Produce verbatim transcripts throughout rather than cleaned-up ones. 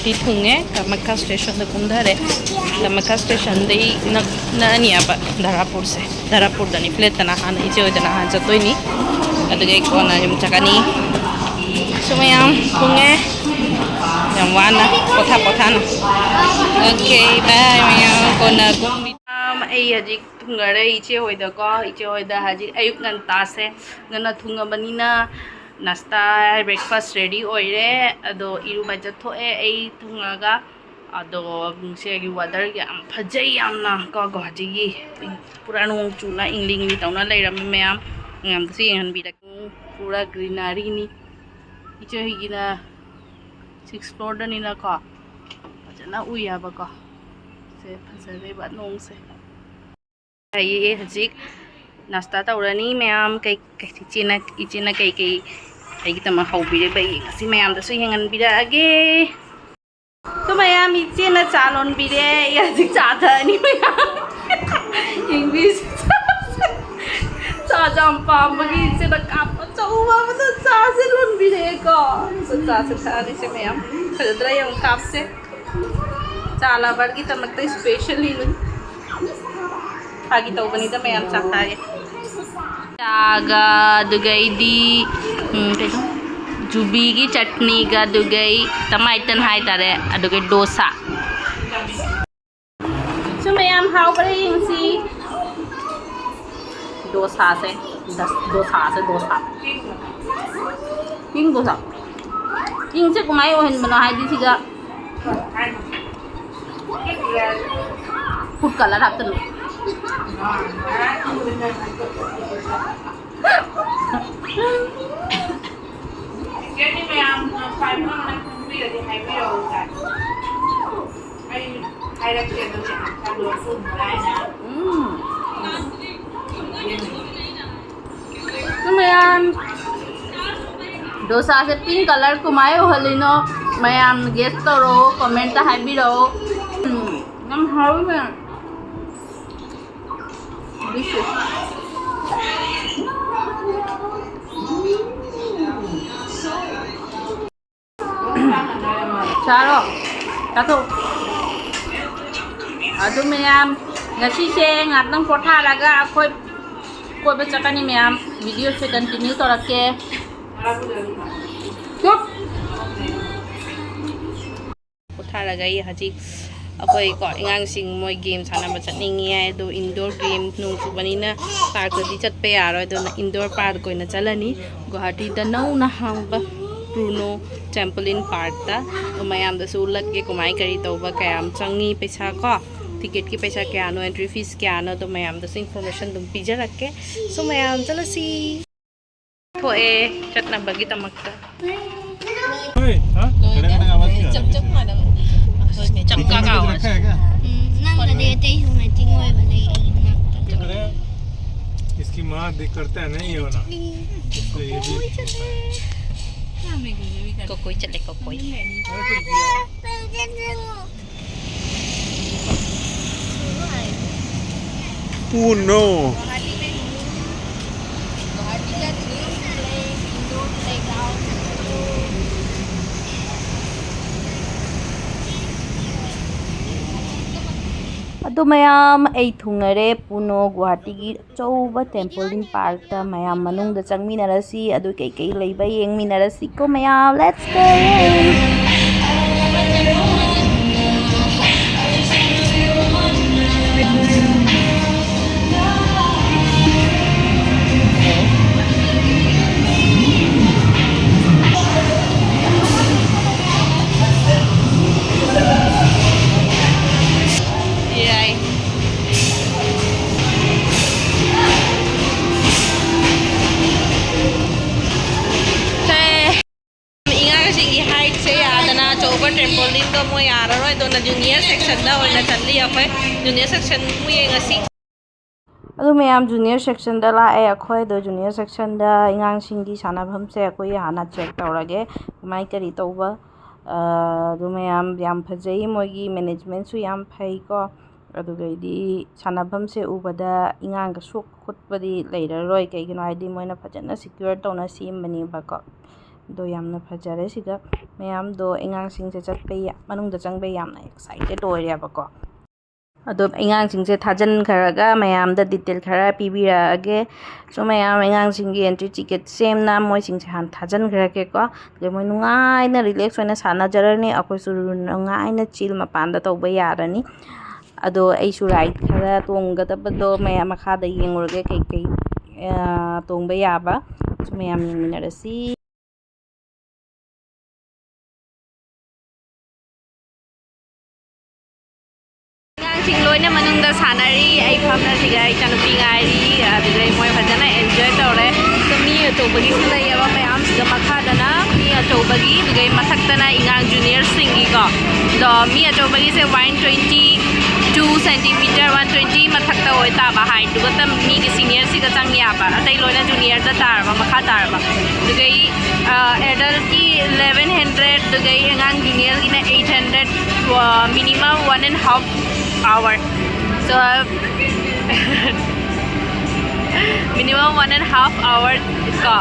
ꯁꯤ ꯊꯨꯡꯉꯦ, ꯀꯃꯈꯥ ꯁ꯭ꯇꯦꯁꯟꯗ ꯀꯨꯝꯊꯔꯦ꯫ ꯀꯃꯈꯥ ꯁ꯭ꯇꯦꯁꯟꯗꯩ ꯅꯛ-, ꯅꯛꯑꯅꯤꯕ ꯙꯔꯥꯄꯨꯔꯁꯦ꯫ ꯙꯔꯥꯄꯨꯔꯗꯅꯤ, ꯐ꯭ꯂꯦꯠꯇꯅ ꯍꯥꯟꯅ ꯏꯆꯦ ꯍꯣꯏꯗꯅ ꯍꯥꯟꯅ ꯆꯠꯇꯣꯏꯅꯤ꯫ ꯑꯗꯨꯒ ꯑꯩ ꯀꯣꯟꯅ ꯌꯨꯝ ꯆꯠꯀꯅꯤ꯫ ꯁꯨ ꯃꯌꯥꯝ ꯊꯨꯡꯉꯦ꯫ ꯌꯥꯝ ꯋꯥꯅ ꯄꯣꯊꯥ ꯄꯣꯊꯥꯅ꯫ ꯑꯣꯀꯦ, ꯕꯥꯏ ꯃꯌꯥꯝ, ꯀꯣꯟꯅ ꯀꯨꯝꯕꯤ-, ꯃꯌꯥꯝ, ꯑꯩ ꯍꯧꯖꯤꯛ ꯊꯨꯡꯉꯔꯦ ꯏꯆꯦ ꯍꯣꯏꯗꯀꯣ꯫ ꯏꯆꯦ ꯍꯣꯏꯗ ꯍꯧꯖꯤꯛ ꯑꯌꯨꯛ ꯉꯟꯇꯥꯁꯦ ꯉꯟꯅ ꯊꯨꯡꯉꯕꯅꯤꯅ ꯅꯥꯁꯇꯥ, breakfast ready ꯑꯣꯏꯔꯦ꯫ ꯑꯗꯣ ꯏꯔꯨ ꯃꯥꯏꯊꯖ ꯊꯣꯛꯑꯦ ꯑꯩ ꯊꯨꯡꯉꯒ꯫ ꯑꯗꯣ ꯉꯁꯤꯒꯤ weather ꯌꯥꯝ ꯐꯖꯩ ꯌꯥꯝꯅ ꯀꯣ ꯒꯨꯍꯥꯇꯤꯒꯤ꯫ ꯄꯨꯔꯥ ꯅꯣꯡ ꯆꯨꯅ ꯏꯪꯂꯤ ꯏꯪꯂꯤ ꯇꯧꯅ ꯂꯩꯔꯝꯃꯤ ꯃꯌꯥꯝ꯫ ꯃꯌꯥꯝꯗꯁꯨ ꯌꯦꯡꯍꯟꯕꯤꯔꯛꯀꯦ꯫ ꯄꯨꯔꯥ greeneryꯅꯤ꯫ ꯏꯆꯦ ꯍꯣꯏꯒꯤꯅ sixth floorꯗꯅꯤꯅꯀꯣ ꯐꯖꯅ ꯎꯏ ꯍꯥꯏꯕꯀꯣ꯫ ꯁꯦ ꯐꯖꯔꯦꯕ ꯅꯣꯡꯁꯦ꯫ ꯑꯩ ꯍꯧꯖꯤꯛ ꯅꯥꯁꯇꯥ ꯇꯧꯔꯅꯤ ꯃꯌꯥꯝ꯫ ꯀꯩ, ꯀꯩ, ꯏꯆꯦꯅ, ꯏꯆꯦꯅ ꯀꯩꯀꯩ ꯑꯩꯒꯤꯗꯃꯛ ꯍꯧꯕꯤꯔꯤꯕ ꯌꯦꯡꯉꯁꯤ, ꯃꯌꯥꯝꯗꯁꯨ ꯌꯦꯡꯍꯟꯕꯤꯔꯛꯑꯒꯦ꯫ ꯁꯨ ꯃꯌꯥꯝ, ꯏꯆꯦꯅ ꯆꯥ ꯂꯣꯟꯕꯤꯔꯦ꯫ ꯑꯩ ꯍꯧꯖꯤꯛ ꯆꯥ ꯊꯛꯑꯅꯤ ꯃꯌꯥꯝ꯫ ꯌꯦꯡꯕꯤꯁꯤ꯫ ꯆꯥꯁꯦ ꯌꯥꯝ ꯄꯥꯝꯕꯒꯤ ꯏꯆꯦꯅ ꯀꯥꯞ ꯑꯆꯧꯕ ꯑꯃꯗ ꯆꯥꯁꯦ ꯂꯣꯟꯕꯤꯔꯛꯑꯦꯀꯣ꯫ ꯆꯥꯁꯦ ꯊꯛꯑꯅꯤꯁꯦ ꯃꯌꯥꯝ꯫ ꯐꯖꯗ꯭ꯔꯥ ꯌꯦꯡꯉꯨ ꯀꯥꯞꯁꯦ꯫ ꯆꯥ loverꯒꯤꯗꯃꯛꯇ specially꯫ ꯐꯥꯒꯤ ꯇꯧꯕꯅꯤꯗ ꯃꯌꯥꯝ, ꯆꯥ ꯊꯛꯑꯒꯦ꯫ ꯆꯥꯒ, ꯑꯗꯨꯒꯩꯗꯤ, ꯎꯝ, ꯀꯩꯅꯣ, ꯖꯨꯕꯤꯒꯤ ꯆꯠꯅꯤꯒ, ꯑꯗꯨꯒꯩ ꯇꯃꯥꯏꯇꯟ ꯍꯥꯏꯇꯥꯔꯦ, ꯑꯗꯨꯒ ꯗꯣꯁꯥ꯫ ꯁꯨ ꯃꯌꯥꯝ ꯍꯥꯎꯕ꯭ꯔꯥ ꯌꯦꯡꯁꯤ꯫ ꯗꯣꯁꯥꯁꯦ, ꯗꯁ-, ꯗꯣꯁꯥꯁꯦ, ꯗꯣꯁꯥ꯫ ꯄꯤꯡ ꯗꯣꯁꯥ꯫ ꯄꯤꯡꯁꯦ ꯀꯃꯥꯏꯅ ꯑꯣꯏꯍꯟꯕꯅꯣ ꯍꯥꯏꯗꯤ ꯁꯤꯗ food colour ꯍꯥꯞꯆꯜꯂꯨ꯫ ꯃꯌꯥꯝꯅ ꯈ꯭ꯋꯥꯏ ꯃꯔꯨ ꯑꯣꯏꯅ ꯈꯪꯕꯤꯔꯗꯤ ꯍꯥꯏꯕꯤꯔꯛꯑꯣ꯫ ꯑꯩ ꯍꯥꯏꯔꯛꯀꯦ ꯑꯗꯨꯗꯤ ꯈꯜꯂꯣ ꯁꯨꯝ ꯍꯥꯏꯅ꯫ ꯎꯝ꯫ ꯃꯌꯥꯝ, ꯗꯣꯁꯥꯁꯦ pink colour ꯀꯃꯥꯏ ꯑꯣꯏꯍꯜꯂꯤꯅꯣ? ꯃꯌꯥꯝ guess ꯇꯧꯔꯛꯑꯣ, comment ꯇ ꯍꯥꯏꯕꯤꯔꯛꯑꯣ꯫ ꯎꯝ, ꯌꯥꯝ ꯍꯥꯎꯋꯤ ꯃꯌꯥꯝ꯫ Delicious꯫ ꯆꯥꯔꯣ, ꯆꯥꯊꯣꯛ꯫ ꯑꯗꯨ ꯃꯌꯥꯝ, ꯉꯁꯤꯁꯦ ꯉꯥꯛꯇꯪ ꯄꯣꯊꯥꯔꯒ ꯑꯩꯈꯣꯏ ꯀꯣꯏꯕ ꯆꯠꯀꯅꯤ ꯃꯌꯥꯝ꯫ ꯚꯤꯗꯤꯑꯣꯁꯦ ꯀꯟꯇꯤꯅ꯭ꯌꯨ ꯇꯧꯔꯛꯀꯦ꯫ ꯆꯨꯞ꯫ ꯄꯣꯊꯥꯔꯒ ꯑꯩ ꯍꯧꯖꯤꯛ ꯑꯩꯈꯣꯏ ꯀꯣ ꯑꯉꯥꯡꯁꯤꯡ ꯃꯣꯏ ꯒꯦꯝ ꯁꯥꯟꯅꯕ ꯆꯠꯅꯤꯡꯉꯤ ꯍꯥꯏ, ꯑꯗꯣ ꯏꯟꯗꯣꯔ ꯒꯦꯝ ꯅꯣꯡ ꯆꯨꯕꯅꯤꯅ ꯄꯥꯔꯛꯇꯗꯤ ꯆꯠꯄ ꯌꯥꯔꯣꯏ, ꯑꯗꯨꯅ ꯏꯟꯗꯣꯔ ꯄꯥꯔꯛ ꯑꯣꯏꯅ ꯆꯠꯂꯅꯤ꯫ ꯒꯨꯋꯥꯍꯥꯇꯤꯗ ꯅꯧꯅ ꯍꯥꯡꯕ ꯕ꯭ꯔꯨꯅꯣ ꯇ꯭ꯔꯦꯝꯄꯣꯂꯤꯟ ꯄꯥꯔꯛꯇ꯫ ꯑꯗꯣ ꯃꯌꯥꯝꯗꯁꯨ ꯎꯠꯂꯛꯀꯦ ꯀꯃꯥꯏ ꯀꯔꯤ ꯇꯧꯕ, ꯀꯌꯥꯝ ꯆꯪꯉꯤ ꯄꯩꯁꯥ ꯀꯣ, ꯇꯤꯀꯦꯠꯀꯤ ꯄꯩꯁꯥ ꯀꯌꯥꯅꯣ, ꯑꯦꯟꯇ꯭ꯔꯤ ꯐꯤꯁ ꯀꯌꯥꯅꯣ, ꯑꯗꯣ ꯃꯌꯥꯝꯗꯁꯨ ꯏꯟꯐꯣꯔꯃꯦꯁꯟ ꯑꯗꯨꯝ ꯄꯤꯖꯔꯛꯀꯦ꯫ ꯁꯣ ꯃꯌꯥꯝ ꯆꯠꯂꯁꯤ꯫ ꯊꯣꯛꯑꯦ ꯆꯠꯅꯕꯒꯤꯗꯃꯛꯇ꯫ ꯆꯞ ꯆꯞ ꯃꯥꯟꯅꯕ꯫ ꯑꯩꯈꯣꯏ ꯃꯦꯆꯤꯡ ꯀꯥ ꯀꯥ ꯑꯣꯏꯔꯁꯨ꯫ ꯎꯝ, ꯅꯪꯒꯗꯤ ꯑꯇꯩꯁꯨ ꯃꯦꯆꯤꯡ ꯑꯣꯏꯕꯅꯦ ꯑꯩꯒꯤ ꯅꯥꯛꯇ꯫ इसकी माँ दिख करता है नहीं ये वाला। तो ये भी ꯀꯣꯀꯣꯏ ꯆꯠꯂꯦ, ꯀꯣꯀꯣꯏ꯫ Oh no! ꯑꯗꯨ ꯃꯌꯥꯝ, ꯑꯩ ꯊꯨꯡꯅꯔꯦ ꯄꯨꯅꯣ ꯒꯨꯋꯥꯍꯥꯇꯤꯒꯤ ꯑꯆꯧꯕ ꯇ꯭ꯔꯦꯝꯄꯣꯂꯤꯟ ꯄꯥꯔꯛꯇ꯫ ꯃꯌꯥꯝ ꯃꯅꯨꯡꯗ ꯆꯪꯃꯤꯟꯅꯔꯁꯤ, ꯑꯗꯨ ꯀꯩꯀꯩ ꯂꯩꯕ ꯌꯦꯡꯃꯤꯟꯅꯔꯁꯤꯀꯣ ꯃꯌꯥꯝ꯫ Let's go! ꯌꯥꯏ꯫ ꯁꯦ, ꯑꯉꯥꯡꯁꯤꯡꯒꯤ ꯍꯥꯏꯠꯁꯦ ꯌꯥꯗꯅ ꯑꯆꯧꯕ ꯇ꯭ꯔꯦꯝꯄꯣꯂꯤꯟꯗꯣ ꯃꯣꯏ ꯌꯥꯔꯔꯣꯏ, ꯑꯗꯨꯅ ꯖꯨꯅꯤꯌꯔ ꯁꯦꯛꯁꯟꯗ ꯑꯣꯏꯅ ꯆꯠꯂꯤ ꯑꯩꯈꯣꯏ꯫ ꯖꯨꯅꯤꯌꯔ ꯁꯦꯛꯁꯟ ꯑꯃꯨꯛ ꯌꯦꯡꯉꯁꯤ꯫ ꯑꯗꯨ ꯃꯌꯥꯝ ꯖꯨꯅꯤꯌꯔ ꯁꯦꯛꯁꯟꯗ ꯂꯥꯛꯑꯦ ꯑꯩꯈꯣꯏ꯫ ꯑꯗꯣ ꯖꯨꯅꯤꯌꯔ ꯁꯦꯛꯁꯟꯗ ꯑꯉꯥꯡꯁꯤꯡꯒꯤ ꯁꯥꯟꯅꯐꯝꯁꯦ ꯑꯩꯈꯣꯏ ꯍꯥꯟꯅ ꯆꯦꯛ ꯇꯧꯔꯒꯦ, ꯀꯃꯥꯏ ꯀꯔꯤ ꯇꯧꯕ꯫ ꯑꯗꯨ ꯃꯌꯥꯝ ꯌꯥꯝ ꯐꯖꯩ, ꯃꯣꯏꯒꯤ ꯃꯦꯅꯦꯖꯃꯦꯟꯁꯨ ꯌꯥꯝ ꯐꯩꯀꯣ꯫ ꯑꯗꯨꯒꯩꯗꯤ ꯁꯥꯟꯅꯐꯝꯁꯦ ꯎꯕꯗ ꯏꯉꯥꯡꯒ ꯁꯣꯛꯄ ꯈꯣꯠꯄꯗꯤ ꯂꯩꯔꯔꯣꯏ, ꯀꯩꯒꯤꯅꯣ ꯍꯥꯏꯗꯤ ꯃꯣꯏꯅ ꯐꯖꯅ ꯁꯤꯀ꯭ꯌꯣꯔ ꯇꯧꯅ ꯁꯦꯝꯕꯅꯦꯕꯀꯣ꯫ ꯑꯗꯣ ꯌꯥꯝꯅ ꯐꯖꯔꯦ꯫ ꯁꯤꯗ ꯃꯌꯥꯝꯗꯣ ꯑꯉꯥꯡꯁꯤꯡꯁꯦ ꯆꯠꯄꯩ, ꯃꯅꯨꯡꯗ ꯆꯪꯕꯩ ꯌꯥꯝꯅ excited ꯑꯣꯏꯔꯦꯕꯀꯣ꯫ ꯑꯗꯣ ꯑꯉꯥꯡꯁꯤꯡꯁꯦ ꯊꯥꯖꯤꯟꯈ꯭ꯔꯒ ꯃꯌꯥꯝꯗ detail ꯈꯔ ꯄꯤꯕꯤꯔꯛꯑꯒꯦ꯫ ꯁꯣ ꯃꯌꯥꯝ, ꯑꯉꯥꯡꯁꯤꯡꯒꯤ entry ticket ꯁꯦꯝꯅ ꯃꯣꯏꯁꯤꯡꯁꯦ ꯍꯥꯟꯅ ꯊꯥꯖꯤꯟꯈ꯭ꯔꯒꯦꯀꯣ꯫ ꯑꯗꯨꯒ ꯃꯣꯏ ꯅꯨꯡꯉꯥꯏꯅ relax ꯑꯣꯏꯅ ꯁꯥꯟꯅꯖꯔꯅꯤ꯫ ꯑꯩꯈꯣꯏꯁꯨ ꯅꯨꯡꯉꯥꯏꯅ chill ꯃꯄꯥꯟꯗ ꯇꯧꯕ ꯌꯥꯔꯅꯤ꯫ ꯑꯗꯣ ꯑꯩꯁꯨ ride ꯈꯔ ꯇꯣꯡꯒꯗꯕꯗꯣ ꯃꯌꯥꯝ ꯃꯈꯥꯗ ꯌꯦꯡꯉꯨꯔꯒꯦ, ꯀꯩꯀꯩ, ꯑ, ꯇꯣꯡꯕ ꯌꯥꯕ꯫ ꯁꯨ ꯃꯌꯥꯝ ꯌꯦꯡꯃꯤꯟꯅꯔꯁꯤ꯫ ꯑꯉꯥꯡꯁꯤꯡ ꯂꯣꯏꯅ ꯃꯅꯨꯡꯗ ꯁꯥꯟꯅꯔꯤ꯫ ꯑꯩ ꯐꯝꯅ ꯁꯤꯗ ꯏꯆꯥꯅꯨꯄꯤ ꯉꯥꯏꯔꯤ꯫ ꯑꯗꯨꯗꯩ ꯃꯣꯏ ꯐꯖꯅ enjoy ꯇꯧꯔꯦ꯫ ꯑꯗꯣ ꯃꯤ ꯑꯆꯧꯕꯒꯤꯁꯨ ꯂꯩꯌꯦꯕ ꯃꯌꯥꯝꯁꯤꯗ, ꯃꯈꯥꯗꯅ ꯃꯤ ꯑꯆꯧꯕꯒꯤ, ꯑꯗꯨꯗꯩ ꯃꯊꯛꯇꯅ ꯑꯉꯥꯡ junior ꯁꯤꯡꯒꯤꯀꯣ꯫ ꯑꯗꯣ ꯃꯤ ꯑꯆꯧꯕꯒꯤꯁꯦ one twenty two centimeter, one twenty ꯃꯊꯛꯇ ꯑꯣꯏ ꯇꯥꯕ height꯫ ꯑꯗꯨꯒ ꯇꯝ-, ꯃꯤꯒꯤ senior ꯁꯤꯒ ꯆꯪ ꯌꯥꯕ, ꯑꯇꯩ ꯂꯣꯏꯅ junior ꯗ ꯇꯥꯔꯕ, ꯃꯈꯥ ꯇꯥꯔꯕ꯫ ꯑꯗꯨꯒꯩ, ꯑ, adult ꯀꯤ eleven hundred, ꯑꯗꯨꯒꯩ ꯑꯉꯥꯡ junior ꯒꯤꯅ eight hundred, ꯑ, minimum one and half hour꯫ So, minimum one and half hour ꯀꯣ꯫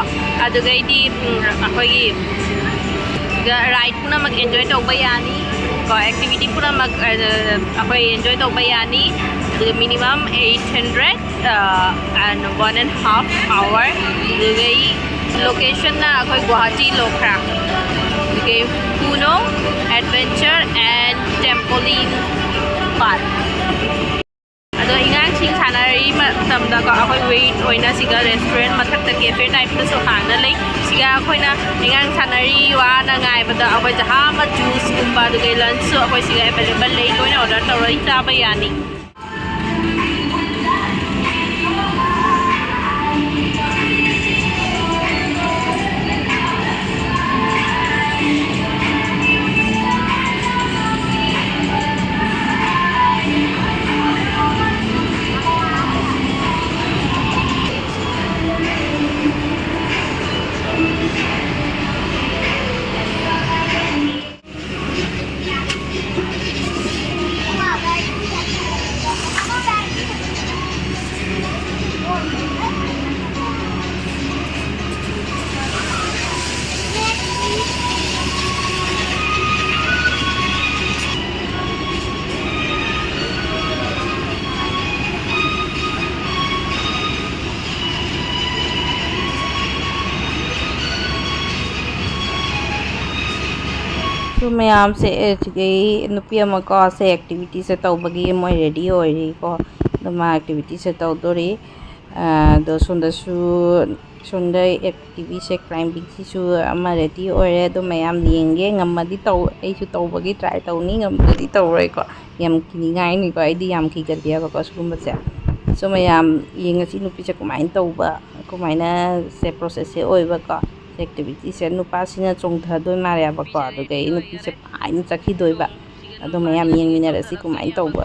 ꯑꯗꯨꯒꯩꯗꯤ, ꯎꯝ, ꯑꯩꯈꯣꯏꯒꯤ ride ꯄꯨꯝꯅꯃꯛ enjoy ꯇꯧꯕ ꯌꯥꯅꯤ ꯀꯣ, activity ꯄꯨꯝꯅꯃꯛ, ꯑ, ꯑꯩꯈꯣꯏ enjoy ꯇꯧꯕ ꯌꯥꯅꯤ꯫ ꯑꯗꯨꯒ minimum eight hundred, ꯑ, and one and half hour꯫ ꯑꯗꯨꯒ location ꯅ ꯑꯩꯈꯣꯏ ꯒꯨꯋꯥꯍꯥꯇꯤ ꯂꯣꯈ꯭ꯔꯥ꯫ ꯑꯗꯨꯒ Kuno Adventure and Trampoline Park꯫ ꯑꯗꯣ ꯑꯉꯥꯡꯁꯤꯡ ꯁꯥꯟꯅꯔꯤ ꯃꯇꯝꯗꯀꯣ, ꯑꯩꯈꯣꯏ wait ꯑꯣꯏꯅ ꯁꯤꯒ restaurant ꯃꯊꯛꯇ cafe type ꯇꯁꯨ ꯍꯥꯡꯅ ꯂꯩ꯫ ꯁꯤꯒ ꯑꯩꯈꯣꯏꯅ ꯑꯉꯥꯡ ꯁꯥꯟꯅꯔꯤ ꯋꯥꯅ ꯉꯥꯏꯕꯗ ꯑꯩꯈꯣꯏ ꯖꯍꯥ ꯑꯃ juice ꯀꯨꯝꯕ, ꯑꯗꯨꯒ lunch ꯁꯨ ꯑꯩꯈꯣꯏ ꯁꯤꯒ available ꯂꯩ, ꯂꯣꯏꯅ order ꯇꯧꯔꯒ ꯆꯥꯕ ꯌꯥꯅꯤ꯫ ꯃꯌꯥꯝꯁꯦ, ꯑꯦ, ꯁꯤꯗꯩ ꯅꯨꯄꯤ ꯑꯃꯀꯣ, ꯁꯦ, ꯑꯦꯛꯇꯤꯚꯤꯇꯤꯁꯦ ꯇꯧꯕꯒꯤ ꯃꯣꯏ ꯔꯦꯗꯤ ꯑꯣꯏꯔꯤꯀꯣ꯫ ꯑꯗꯣ ꯃꯥ ꯑꯦꯛꯇꯤꯚꯤꯇꯤꯁꯦ ꯇꯧꯗꯣꯔꯤ꯫ ꯑ, ꯑꯗꯣ ꯁꯣꯝꯗꯁꯨ, ꯁꯣꯝꯗ ꯑꯦꯛꯇꯤꯚꯤꯁꯦ, ꯀ꯭ꯂꯥꯏꯝꯕꯤꯡꯁꯤꯁꯨ ꯑꯃ ꯔꯦꯗꯤ ꯑꯣꯏꯔꯦ꯫ ꯑꯗꯣ ꯃꯌꯥꯝ ꯌꯦꯡꯒꯦ, ꯉꯝꯃꯗꯤ ꯇꯧ-, ꯑꯩꯁꯨ ꯇꯧꯕꯒꯤ ꯇ꯭ꯔꯥꯏ ꯇꯧꯅꯤ, ꯉꯝꯗ꯭ꯔꯗꯤ ꯇꯧꯔꯣꯏꯀꯣ꯫ ꯌꯥꯝ ꯀꯤꯅꯤꯡꯉꯥꯏꯅꯤꯀꯣ, ꯑꯩꯗꯤ ꯌꯥꯝ ꯀꯤꯒꯜꯂꯦꯕꯀꯣ ꯁꯤꯒꯨꯝꯕꯁꯦ꯫ ꯁꯣ ꯃꯌꯥꯝ ꯌꯦꯡꯉꯁꯤ ꯅꯨꯄꯤꯁꯦ ꯀꯃꯥꯏꯅ ꯇꯧꯕ, ꯀꯃꯥꯏꯅ ꯁꯦ ꯄ꯭ꯔꯣꯁꯦꯁꯁꯦ ꯑꯣꯏꯕꯀꯣ꯫ ꯑꯦꯛꯇꯤꯚꯤꯇꯤꯁꯦ ꯅꯨꯄꯥꯁꯤꯅ ꯆꯣꯡꯊꯗꯣꯏ ꯃꯥꯜꯂꯦꯕꯀꯣ, ꯑꯗꯨꯗꯩ ꯅꯨꯄꯤꯁꯦ ꯄꯥꯏꯅ ꯆꯠꯈꯤꯗꯣꯏꯕ꯫ ꯑꯗꯣ ꯃꯌꯥꯝ ꯌꯦꯡꯃꯤꯟꯅꯔꯁꯤ ꯀꯃꯥꯏꯅ ꯇꯧꯕ꯫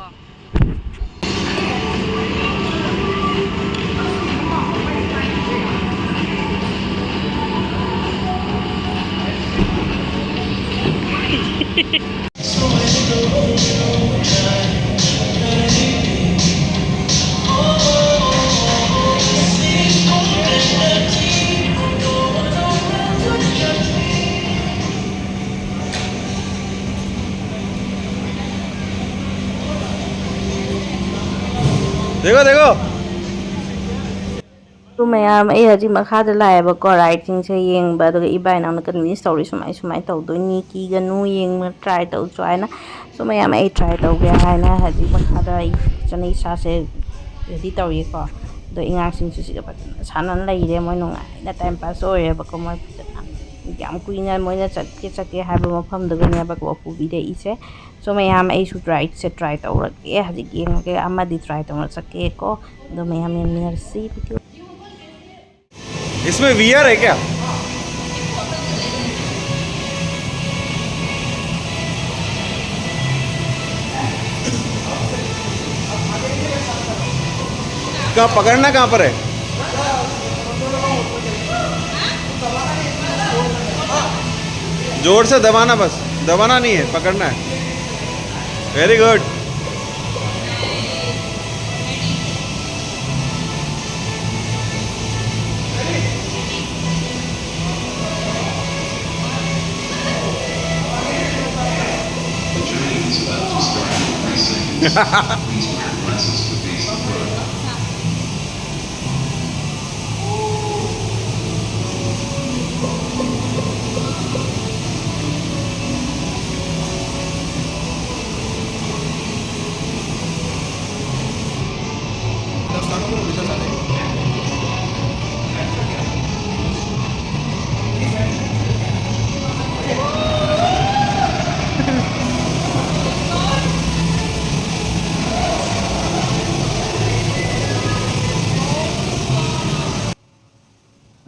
देखो, देखो। ꯑꯗꯨ ꯃꯌꯥꯝ, ꯑꯩ ꯍꯧꯖꯤꯛ ꯃꯈꯥꯗ ꯂꯥꯛꯑꯦꯕꯀꯣ, ꯔꯥꯏꯠꯁꯤꯡꯁꯦ ꯌꯦꯡꯕ, ꯑꯗꯨꯒ ꯏꯕꯥꯏ ꯅꯥꯎꯅ ꯀꯟꯚꯤꯟꯁ ꯇꯧꯔꯤ, "ꯁꯨꯃꯥꯏ ꯁꯨꯃꯥꯏꯅ ꯇꯧꯗꯣꯏꯅꯤ, ꯀꯤꯒꯅꯨ, ꯌꯦꯡꯕ ꯇ꯭ꯔꯥꯏ ꯇꯧꯁꯨ" ꯍꯥꯏꯅ꯫ ꯁꯨꯝ ꯃꯌꯥꯝ ꯑꯩ ꯇ꯭ꯔꯥꯏ ꯇꯧꯒꯦ ꯍꯥꯏꯅ ꯍꯧꯖꯤꯛ ꯃꯈꯥꯗ ꯑꯩ ꯐꯖꯅ ꯏꯁꯥꯁꯦ ꯔꯦꯗꯤ ꯇꯧꯔꯤꯀꯣ꯫ ꯑꯗꯣ ꯑꯉꯥꯡꯁꯤꯡꯁꯨ ꯁꯤꯗ ꯐꯖꯅ ꯁꯥꯟꯅꯅ ꯂꯩꯔꯦ, ꯃꯣꯏ ꯅꯨꯡꯉꯥꯏꯅ ꯇꯥꯏꯝ ꯄꯥꯁ ꯑꯣꯏꯔꯦꯕꯀꯣ꯫ ꯃꯣꯏ ꯐꯖꯅ ꯌꯥꯝ ꯀꯨꯏꯅ ꯃꯣꯏꯅ ꯆꯠꯀꯦ ꯆꯠꯀꯦ ꯍꯥꯏꯕ ꯃꯐꯝꯗꯨꯒꯅꯦꯕꯀꯣ ꯄꯨꯕꯤꯔꯛꯏꯁꯦ꯫ ꯁꯣ ꯃꯌꯥꯝ ꯑꯩꯁꯨ ꯔꯥꯏꯠꯁꯦ ꯇ꯭ꯔꯥꯏ ꯇꯧꯔꯒꯦ, ꯍꯧꯖꯤꯛ ꯌꯦꯡꯉꯒꯦ, ꯑꯃꯗꯤ ꯇ꯭ꯔꯥꯏ ꯇꯧꯔ ꯆꯠꯀꯦꯀꯣ꯫ ꯑꯗꯣ ꯃꯌꯥꯝ ꯌꯦꯡꯃꯤꯟꯅꯔꯁꯤ ꯚꯤꯗꯤꯑꯣ꯫ इसमें वीआर है क्या? कहाँ पकड़ना, कहाँ पर है? जोर से दबाना, बस दबाना नहीं है, पकड़ना है। Very good. The journey is about to start in three seconds. Please wear glasses to face the front.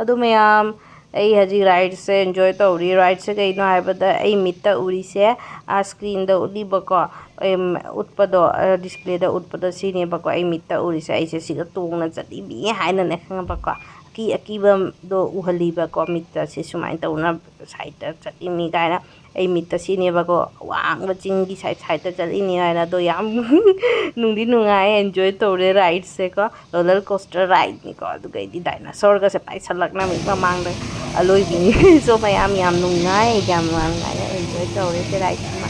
ꯑꯗꯨ ꯃꯌꯥꯝ, ꯑꯩ ꯍꯧꯖꯤꯛ ꯔꯥꯏꯗꯁꯦ ꯑꯦꯟꯖꯣꯏ ꯇꯧꯔꯤ꯫ ꯔꯥꯏꯗꯁꯦ ꯀꯩꯅꯣ ꯍꯥꯏꯕꯗ, ꯑꯩ ꯃꯤꯠꯇ ꯎꯔꯤꯁꯦ, ꯑꯥ, ꯁ꯭ꯀ꯭ꯔꯤꯟꯗ ꯎꯠꯂꯤꯕꯀꯣ, ꯑꯦꯝ, ꯎꯠꯄꯗꯣ, ꯑ, ꯗꯤꯁꯄ꯭ꯂꯦꯗ ꯎꯠꯄꯗꯣ ꯁꯤꯅꯦꯕꯀꯣ꯫ ꯑꯩ ꯃꯤꯠꯇ ꯎꯔꯤꯁꯦ, ꯑꯩꯁꯦ ꯁꯤꯒ ꯇꯣꯡꯅ ꯆꯠꯂꯤꯕꯤ ꯍꯥꯏꯅꯅꯦ, ꯈꯪꯉꯕꯀꯣ? ꯑꯀꯤ ꯑꯀꯤꯕꯗꯣ ꯎꯍꯜꯂꯤꯕꯀꯣ ꯃꯤꯠꯇ, ꯁꯤ ꯁꯨꯃꯥꯏꯅ ꯇꯧꯅ ꯁꯥꯏꯠꯇ ꯆꯠꯂꯤꯃꯤ ꯀꯥꯏꯅ꯫ ꯑꯩ ꯃꯤꯠꯇ ꯁꯤꯅꯦꯕꯀꯣ, ꯑꯋꯥꯡꯕ ꯆꯤꯡꯒꯤ ꯁꯥꯏꯠ ꯁꯥꯏꯠꯇ ꯆꯠꯂꯤꯅꯤ ꯍꯥꯏꯅ꯫ ꯑꯗꯣ ꯌꯥꯝ ꯅꯨꯡꯗꯤ ꯅꯨꯡꯉꯥꯏ, ꯑꯦꯟꯖꯣꯏ ꯇꯧꯔꯦ ꯔꯥꯏꯗꯁꯦꯀꯣ꯫ ꯔꯣꯂꯔ ꯀꯣꯁꯇꯔ ꯔꯥꯏꯗꯅꯤꯀꯣ꯫ ꯑꯗꯨꯒꯩꯗꯤ ꯗꯥꯏꯅꯣꯁꯣꯔꯒꯁꯦ ꯄꯥꯏꯁꯜꯂꯛꯅ ꯃꯤꯠ ꯃꯃꯥꯡꯗ ꯑꯂꯣꯏꯕꯤꯅꯤ꯫ So ꯃꯌꯥꯝ ꯌꯥꯝ ꯅꯨꯡꯉꯥꯏ, ꯌꯥꯝ ꯅꯨꯡꯉꯥꯏꯅ ꯑꯦꯟꯖꯣꯏ ꯇꯧꯔꯦ ꯁꯦ ꯔꯥꯏꯗꯁꯤꯃ꯫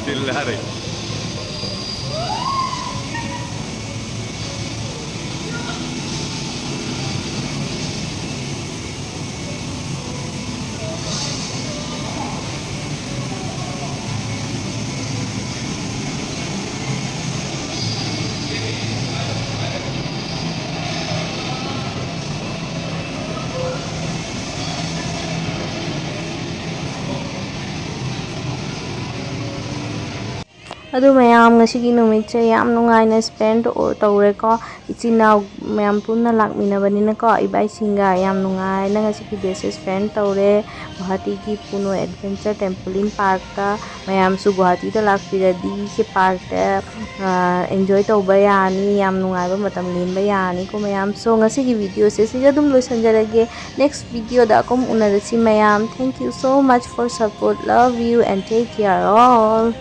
चिल्ला रही। ꯑꯗꯨ ꯃꯌꯥꯝ, ꯉꯁꯤꯒꯤ ꯅꯨꯃꯤꯠꯁꯦ ꯌꯥꯝ ꯅꯨꯡꯉꯥꯏꯅ ꯁ꯭ꯄꯦꯟ ꯇꯧꯔꯦꯀꯣ꯫ ꯏꯆꯤꯟ ꯏꯅꯥꯎ ꯃꯌꯥꯝ ꯄꯨꯟꯅ ꯂꯥꯛꯃꯤꯟꯅꯕꯅꯤꯅꯀꯣ, ꯏꯕꯥꯏꯁꯤꯡꯒ ꯌꯥꯝ ꯅꯨꯡꯉꯥꯏꯅ ꯉꯁꯤꯒꯤ ꯗꯦꯁꯦ ꯁ꯭ꯄꯦꯟ ꯇꯧꯔꯦ꯫ ꯒꯨꯍꯥꯇꯤꯒꯤ ꯄꯨꯅꯣ ꯑꯦꯗꯚꯦꯟꯆꯔ ꯇꯦꯝꯄꯣꯂꯤꯟ ꯄꯥꯔꯛꯇ꯫ ꯃꯌꯥꯝꯁꯨ ꯒꯨꯍꯥꯇꯤꯗ ꯂꯥꯛꯄꯤꯔꯗꯤ ꯁꯤ ꯄꯥꯔꯛꯇ, ꯑ, ꯑꯦꯟꯖꯣꯏ ꯇꯧꯕ ꯌꯥꯅꯤ, ꯌꯥꯝ ꯅꯨꯡꯉꯥꯏꯕ ꯃꯇꯝ ꯂꯦꯟꯕ ꯌꯥꯅꯤꯀꯣ ꯃꯌꯥꯝ꯫ So ꯉꯁꯤꯒꯤ ꯚꯤꯗꯤꯑꯣꯁꯦ ꯁꯤꯗ ꯑꯗꯨꯝ ꯂꯣꯏꯁꯤꯟꯖꯔꯒꯦ꯫ Next ꯚꯤꯗꯤꯑꯣꯗ ꯑꯃꯨꯛ ꯎꯅꯔꯁꯤ ꯃꯌꯥꯝ꯫ Thank you so much for support. Love you and take care all.